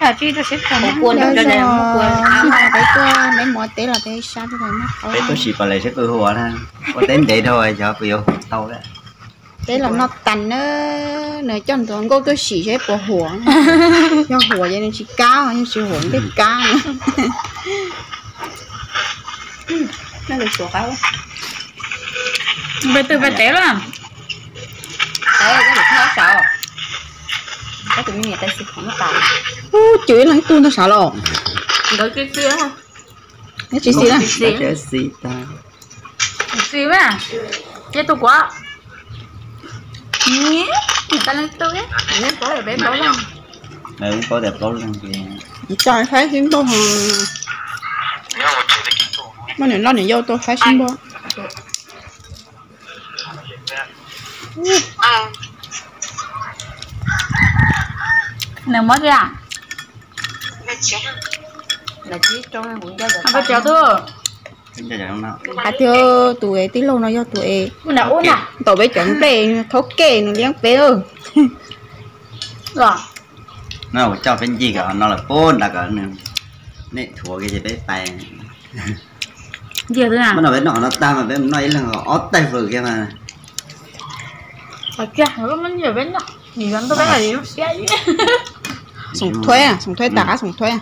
Peb tuaj neb mov teb los peb sab peb tuaj sim pom lawv seb pw huv na, ua teb ntev dhau xyov pw yuav huv tau. Peb los noj tas na, nws coj nws tus hluas nkauj tuaj sim seb puas huv. Yog huv ces nws tsis kab, yog tsis huv nws thiaj kab. Peb twb peb teb lawm. Ub, cw ib leeg ib tug ntag sav los. Nkawd tsis xis na. Xis mas, ces tus kuv ta leej twg, peb plaub leeg. Tso faib sib npauj, muaj niam loj niam yau tuaj faib sib npauj. Nws muab tiag. Koj tsis tus, hais tias tus es tij laug no yog tus es ntaus peb cov nplej thaub kej nws liab peb. No coj peb ncig kom no lawm pub nrad kom nws, nej thuav kiag ces peb pais. Muab no peb noj qhov no tag mas peb mus noj ib leeg ob taig fawm kiag mas. Xoom thuaib, xoom thuaib tas qab xoom thuaib.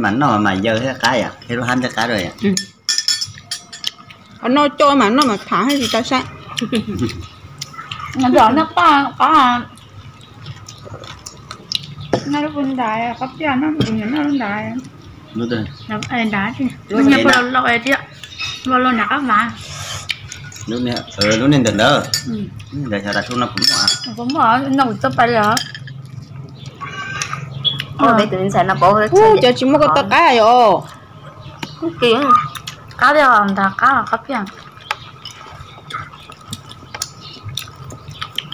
Mas noj mas yawg thiaj qab yom, thiab lub hab thiaj qab dua yom. Qhov no coj mas noj mas tham thiaj tsis tau saib. Noj qab, noj lub ntais, qab piaj noj, noj lub ntais. Nyob pog laus laus thiab, laus laus nram qab mas. Lub niag ntawm ntawd, ntawd xyov tas su no puas muaj. Puas muaj no kuv txawj pais lawm. Cov tsis muaj koj tau qab yom. Qab tiag, ntag qab qab piaj.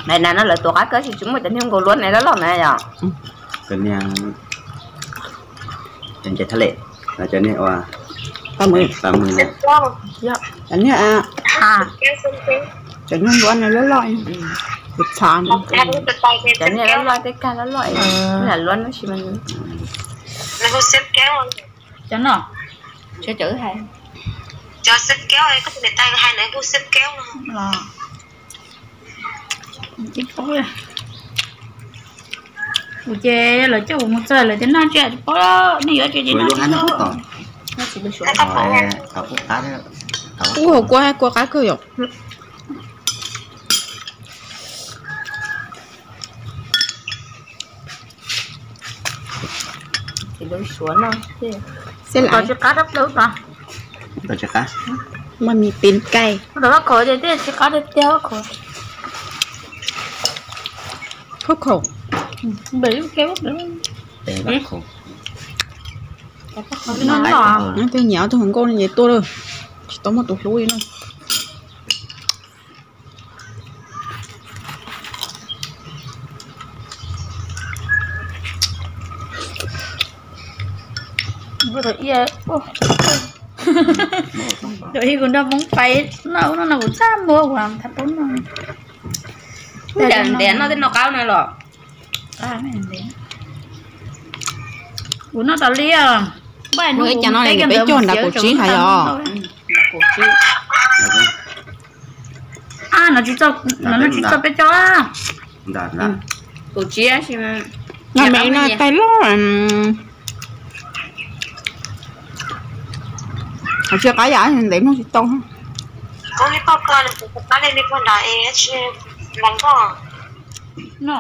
Nais nas no lawv tuav qab kawg tsis muaj cov niag nkaus luab na loj loj na yom. Cov niag, cov niag thaj lem, cov niag ua, cov niag, cov niag luab na loj loj, txhav, cov niag loj loj tej kag loj loj, lam luab no tsis mas. Cov no, cov wb hais, cov xib kaub, hais nws hu xib kaub los. Kuv ces lawv coj kuv mus txog lawv tias noj tsis tsis paub, nej yuav tsis tsis noj tsis paub. Ub, kua kua qab kawg yom. Xeb laim. Mas mis pin kai. Tsis qab tiag tiag, khauj khaum. Nyob twg nyiam tus hluas nkauj no ces tuaj lawm, tsis tau muaj tus hlub li no. Tus ib kuv nrog Hmoob pais noj ub no no kuv txaj muag uas thav paub no. Ntev noj tej no qab na los. Kuv noj tas li. Ua cas no peb cog nrad kaum tsib hais os. No tsis txog peb cog. Kaum tsib, no me no tais loj. Tsis qab yam ntev mloog tsis tau. No.